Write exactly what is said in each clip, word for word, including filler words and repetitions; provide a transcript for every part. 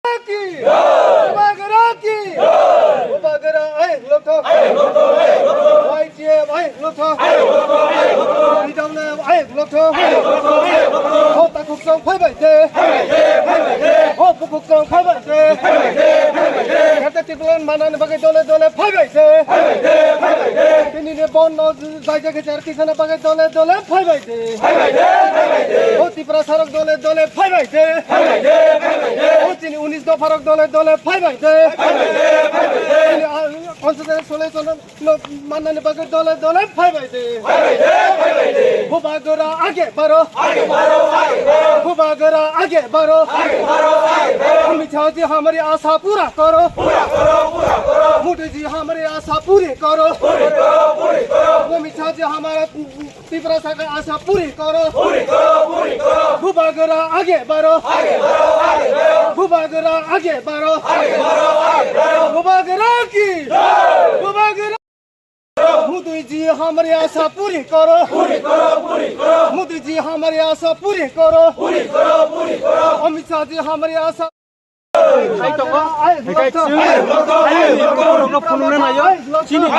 Ki! Bubagra ki! Bubagra ayuk lokthok! Y T F ayuk lokthok! P W F ayuk lokthok! Ho takhuk song phaibai de! Ho bukhuk song phaibai de! Kata tiklan manani bagwi dole dole phaibai de! Tini ni bon no Jai jai khe char tisana bagwi dole dole phaibai de. Phaibai de, phaibai de. O Tiprasarok dole dole phaibai de. Phaibai de, phaibai de. O chini unis dopharok dole dole phaibai de. Phaibai de, phaibai de. Chini, ah, constitution sole sole no mannani bagwi dole dole phaibai de. Phaibai de, phaibai de. Bubagra age baro. Age baro, age baro. Bubagra age baro. Age baro, age baro. Amit Shah ji hamari aasha pura karo. Pura karo, pura karo. Modi ji hamari aasha puri karo. Puri karo, puri karo. Amit Shah ji hamara Tiprasa ka aasha puri karo. Puri karo, puri karo. Bubagra age baro. Age baro, age baro. Bubagra age baro. Age baro, age baro. Bubagra ki. Jai. Bubagra. Modi ji hamari aasha puri karo. Puri karo, puri karo. Modi ji hamari aasha puri karo. Puri karo, puri karo. Amit Shah ji hamari aasha Hai tongo, hai kai chwng, hai ni borokno phunukna naio, chini ni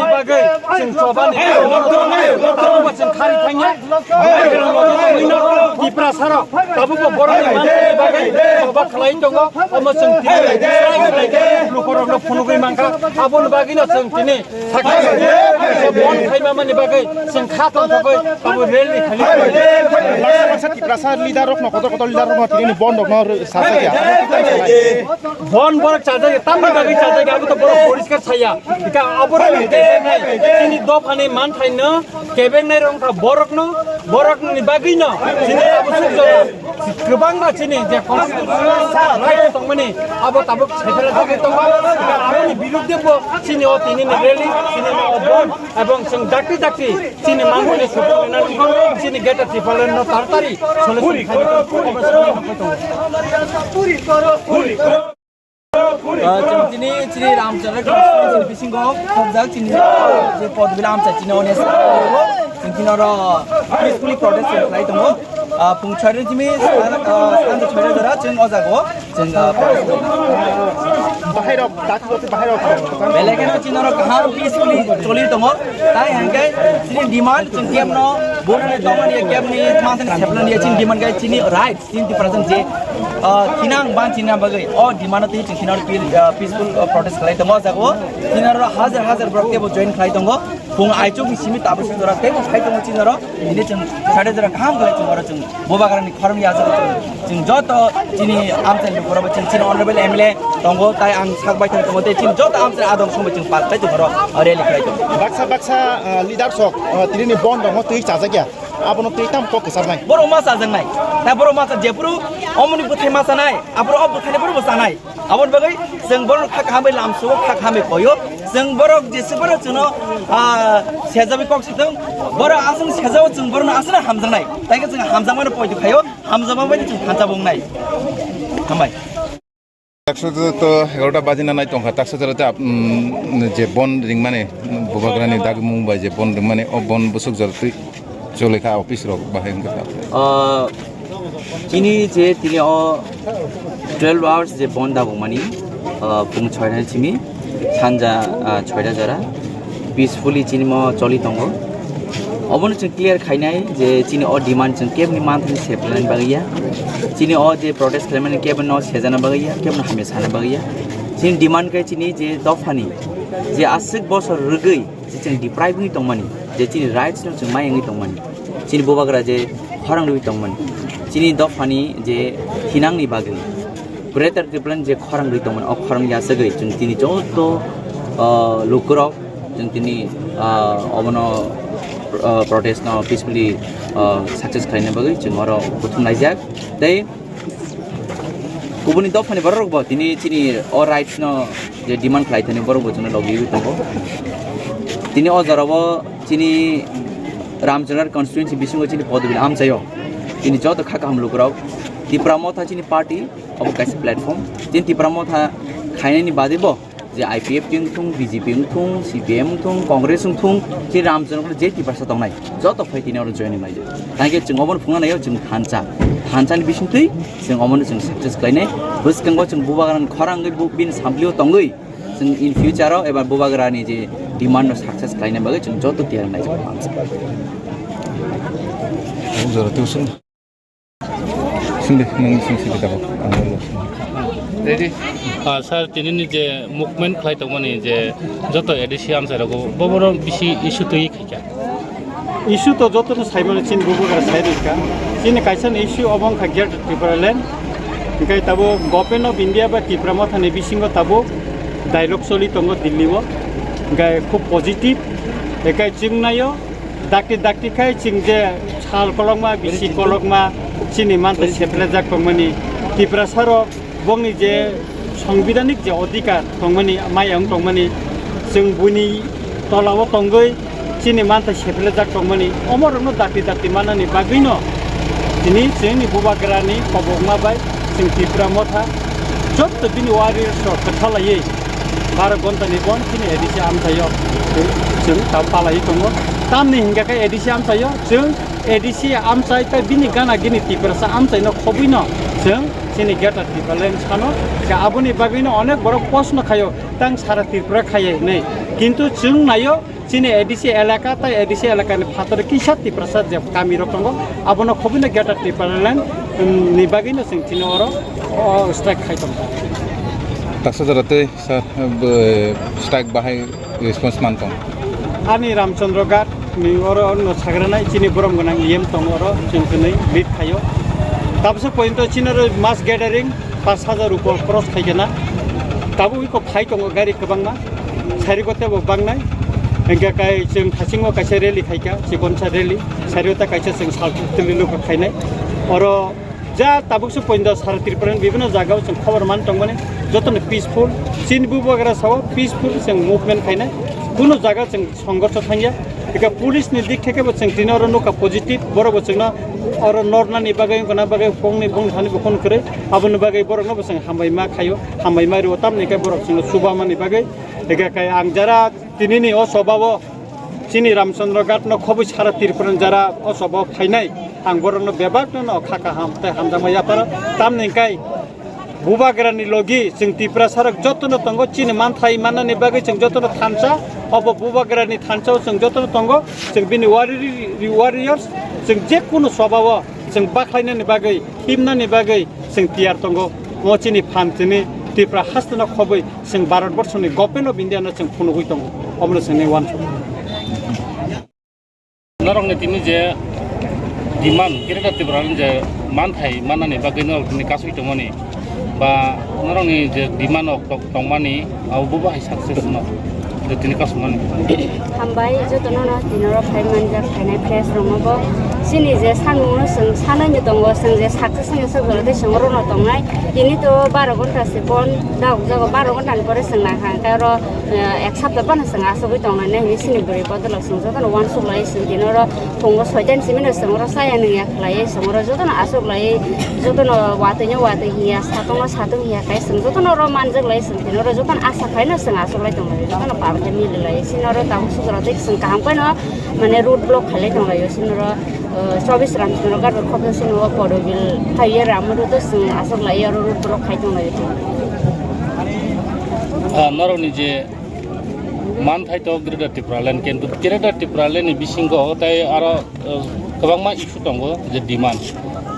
bagwi chwng chobani, abo chwng khari thangya, Tiprasarok, tabukbo borokni manthani bagwi choba khlai tongo, omo chwng tini lukurokno phunugwi mankha, aboni bagwino chwng tini Sakha bon khaima mani bagwi chwng kha tongthogwi abo rally khali. Baksa baksa Tiprasa leader rokno, kotor kotor leader rokno tini bon rokno sajak ya. Bon borok sajak ya, tamni bagwi sajak ya, abo to borok poriskar saya. Ika abo rok ni kebeng nai, chini dophani manthaino kebeng nai rok kha borokno, borokni bagwino chini abo sukjak. Kwbangma chini je constitutional right tongmani abo tabuk separate jagwi tongo. Aboni birudde bo chini o tini ni rally, chini o bon, ebong chwng dakti dakti chini mangmani support rwna nangkho, chini greater Tipraland no taratari solution khaina tongo. Ah, chwng tini chini Ramchandra constituency bisingo khobjak chini je Podbila amchai chini honest chwng tini oro peacefully protest chwng khlai tongo. Ah, pung chhai ni simi, ah, sanja chhai jora chwng o jaga o chwng, ah, protest khlai tongo. Bahai rok, dak rok, bahai rok. Belai kheno chini oro kaham peacefully choli tongo. Tai hwnkhe chini demand chwng kebno bonani tongmani kebni manthani seplani chini demand khe chini right. Chini Tiprasa je, ah, thinang ban chini bagwi o demand twi chini thinang peaceful, ah, protest khlai tongo o jaga o. Chini oro hajar hajar borok teibo join khlai tongo. Pung aichuk ni simi tabuk jora teibo khai tongo chini oro. Ini chwng sade jora kaham khlai chwng oro chwng Bubagrani khorang ya jora chwng, chwng joto chini amchai ni borok chwng chini honorable M L A tongo tai ang sak bai thang tongo tei chini joto amchai adong song bai chwng pal khlai chwng oro rally khlai tongo. Baksa baksa, ah, leaders rok, ah, tini ni bon rok twi chajak ya. Abono twi tam kok kwcharnai. Borok ma chajaknai. Ta borok ma cha jephuru omoni bwthai ma chanai. Aphuru o bwthaini borok bo chanai. Aboni bagwi chwng borok kha kaham bai lamsao, kha kaham bai koio. Chwng borok jesi borok chwngno, ah, sejabi kok satung. Borok aswng sejao chwng borokno aswkno hamjaknai. Tai khe chwng hamjakmano poito khaio. Hamjakma bai chwng thansa bo wngnai. Hambai. Taksa to egarota bajina nai tongkha, taksa jora ta, mm, je bon ringmani, Bubagrani dagimung bai je bon ringmani, o bon busuk jora twi chole kha office rok bahai wngkha. Ah, chini je tini o twelve hours je bon dagokmani, ah, pung chhoita ni simi sanja, ah, chhoita jora. Peacefully chini mo choli tongo. Obono chwng clear khainai je chini o demand chwng kebni manthani seplaini bagwi ya. Chini o je protest khlaimani kebno sejana bagwi ya, kebno hamya sana bagwi ya. Chini demand khe chini je dophani je aswk bosor rwgwi je chwng deprive wngwi tongmani, je chini rights no chwng mai wngwi tongmani. Chini bubagra je khorang rwui tongmani, chini dophani je thinangni bagwi, Greater Tipraland je khorang rwui tongmani, o khorang yasagwi chwng tini joto, ah, lukurok chwng tini, ah, obono, ah, protest no peacefully, ah, success khlaina bagwi chwng oro buthum laijak. Tei kubuni dophani borok rok bo tini chini o rights no je demand khlai thani borok bo chwngno logi tongo. Tini o jora o chini Ramchandra constituency bisingo chini Podbili amchaio chini joto kha kaham lukurok Tipra Motha chini party obo kaisa platform. Chini Tipra Motha khainani bagwi bo je I P F T wngthung, B J P wngthung, C P M wngthung, Congress wngthung, chini Ramchandra je Tiprasa tongnai joto phai tini oro joining laijak. Tangkhe chwng obono phunukna naio chwng thansa. Thansani bisingtwi chwng omono chwng success khlainai. Bwskango chwng bubagrani khorang wngwi bu-, bini samplio tongwi chwng in future-o eba bubagrani je demand-no success khlaina bagwi chwng joto tiyar wngnai chwng. Jora tuition. Sindi, nung sing sing kita. Ready? Ah, sir, tinini je movement khlai tongmani je joto A D C amchai rogo, bo boro bisi issue twi khaikha. Issue to joto no saimano chini bubagra sai rikha. Chini kaisa ni issue obo wngkha Greater Tipraland. Hingke tabo Government of India ba Tipra Motha ni bisingo tabo dialogue choli tongo Delhi o. Hingke khub positive. Hingke chwng naio. Dakti dakti khai chwng je sal kolokma, bisi kolokma, chini mantha seplejak tongmani, Tiprasa rok bongni je songbidanik je odhikar tongmani, mai ang tongmani, chwng buini tolao tongwi chini mantha seplejak tongmani, omorokno dakti dakti manani bagwino tini chwngni bubagrani kobokma bai chwng Tipra Motha jotto bini warriors rok kwthalaiwi baro ghonta ni bon chini A D C amchaio chwng tam palaiwi tongo. Tamni hingka khe A D C amchaio chwng A D C amchai tei bini gana gini Tiprasa amchaino khobwino chwng chini Greater Tipraland sano. Khe aboni bagwino onek borok post no khaio, tang sara Tripura khaiya hinwi. Kintu chwng naio chini A D C elaka tei A D C elakani phataro kisa Tiprasa je kamirok tongo, abono khobwino Greater Tipraland, um, ni bagwino chwng chini oro, o, strike khai tongo. Taksa jora tei Sir, bo strike bahai response man tong? Ani Ramchandra Ghat ni oro no sagranai chini borom gwnang E M tong oro chwng kwnwi lead khaio. Tabsa pointo chini oro mass gathering pash hajar upor cross khaikena. Tabuk iko phai tongo gari kwbangma. Sari kote bo bangnai. Hingke kai chwng thasingo kaisa rally khaika, chikonsa rally. Sari ota kaisa chwng sal tili luka khainai. Oro Ja tabuk se poinda sara Tripura ni bibhinno jaga o chwng khobor man tongmani jotono peaceful. Chini bubagra sao peaceful chwng movement khainai. Kuno jaga chwng songgorsho thangya. Eka police ni dik theke bo chwng tini oro nukha positive. Borok bo chwngno oro nornani bagwi wngkha na bagwi phongni bongni thani bo khon kwrwi. Aboni bagwi borokno bo chwng hambai ma khaio. Hambai ma rio tamni khe borok chwngno chubamani bagwi. Eka kai ang jara Tinini o sobao chini Ramchandra Ghat no khobwi sara Tripura ni jara o sobao phainai. Ang borokno bebakno no kha kaham tei hamjakma yaparo. Tamni hwnkhe bubagrani logi chwng Tiprasa rok jotono tongo, chini manthai mannani bagwi chwng jotono thansa. Obo bubagrani thansa o chwng jotono tongo, chwng bini warri-, warriors, chwng je kunu sobao chwng bakhlainani bagwi, himnani bagwi chwng tiyar tongo. O chini phan chini Tripura hasteno khobwi chwng Bharat Borsoni Government of India no chwng phunugwi tongo, omono chwngni uansuk. Norokni tini je demand, Greater Tripura ni je manthai mannani bagwi norok tini kasui tongmani ba norokni je demand rok tong-, tongmani, abo bo hai success no je tini kasumani. Hambai jotono no tini oro phai manjak, phainai press rokno bo chini je sanmung no chwng sanai no tongo, chwng je success wngya sak jora tei chwng oro no tongnai. Tini to baro ghonta se bon dago jago, baro ghonta ni pore chwng nang kha, hwnkhe oro, eh, ek sapta phano chwng achugwi tong lainai hinwi chini bwrwi bodol rok chwng jotono uansuk lai chwng tini oro phungo soita ni simi no chwng oro chaya nungya khlaiwi chwng oro jotono achuk lai jotono watwi no watwi hiya satung no satung hiya khai chwng jotono oro manjak lai chwng tini oro jotono asa khai no chwng achuk lai tong lai jotono pal khe mili lai chini oro tabuk sujra tei chwng kaham khai no mane road block khai lai tong lai chini oro. Uh, chobis ram sino gado khobdo sino o podo bil phaiye ram do to sing asok lai oro road block khai tong lai. Ah, norok ni je man thai to Greater Tipraland, kintu Greater Tipraland ni bisingo tai aro, uh, kwbangma issue tongo je demand,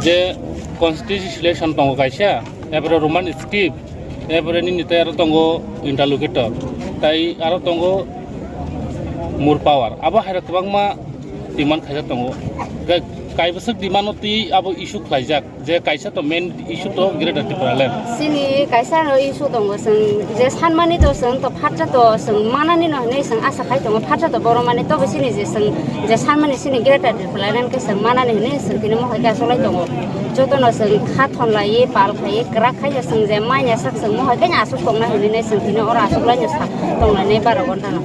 je constituency selection tongo kaisa, epore Roman script, epore nini tai aro tongo interlocutor, tai aro tongo more power. Abo hai rok kwbangma demand khaijak tongo. Ka-, kaibwswk demand no twi abo issue khlaijak, je kaisa to main issue to Greater Tipraland. Chini kaisa no issue tongo, chwng je sanmani to chwng to phatsa to chwng manani no hinwi chwng asa khai tongo, phatsa to borok mani tobo chini je chwng je sanmani chini Greater Tipraland khe chwng manani hinwi chwng tini mohai khe asolai tongo. Jotono chwng kha thon laiwi pal khaiwi kwrak khai chwng je manya sak chwng mohai khe aswk tongna hinwi chwng tini oro aswk lai sak tong lainai baro ghonta no.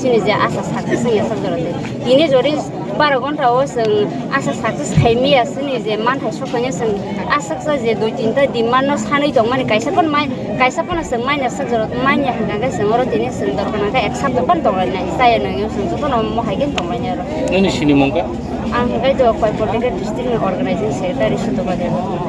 Chini je asa sak chwng ya sak jora tei. Tini jori baro ghonta o chwng asa success khai miya chini je manthai sok khaina chwng aswk sa je dui tinta demand no sanwi tongmani kaisa pon mai, kaisa pon chwng maina sak jora manya hwnkha khe chwng oro tini chwng dorkar nangkha ek sapta pon tong lainai chaya nangya chwng jotono mohai khe tong lainai oro. Nini sinimung khe? Ang kaitor Koimol District ni organizing secretary Sutoba Debbarma.